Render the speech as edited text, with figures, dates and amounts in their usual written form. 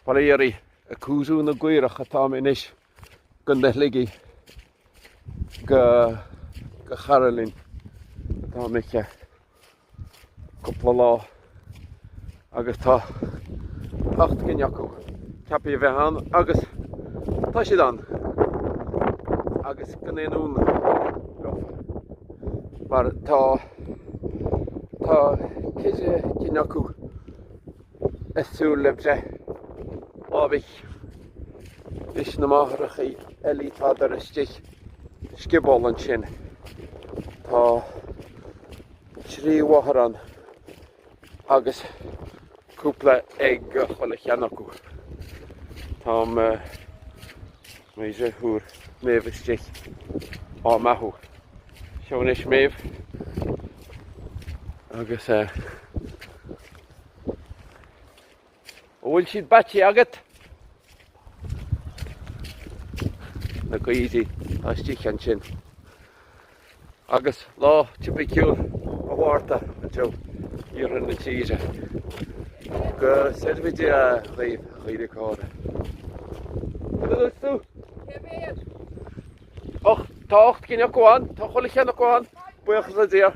Bail ó Dhia oraibh, ag cúsú na gcaorach atá mé anois i gContae Shligigh go go chara linn atá imithe cúpla lá agus tá 8 gcinn acu ceaptha a bheith ann agus tá siad ann agus gan aon ionadh leofa mar tá tá ceithre cinn acu ag súil le breith lámhaigh leis na máithreacha eile tádar istigh sa scioból ansin. Tá 3 mháthair ann agus cúpla ag chuile cheann acu. Tá mo dheirfiúr Méabh istigh á mbeathú. Seo anois Méabh agus eh, An bhfuil siad beaite agat? Na caoirigh atá istigh ansin. Agus lá tipiciúil an Mhárta anseo in iarthar na tíre. Go soirbhe Dia dhaoibh, a chaoirigh córa. Cad a dúirt tú? Cé mhéad? Och, tá 8 gcinn acu ann, tá chuile cheann acu ann, buíochas le Dia.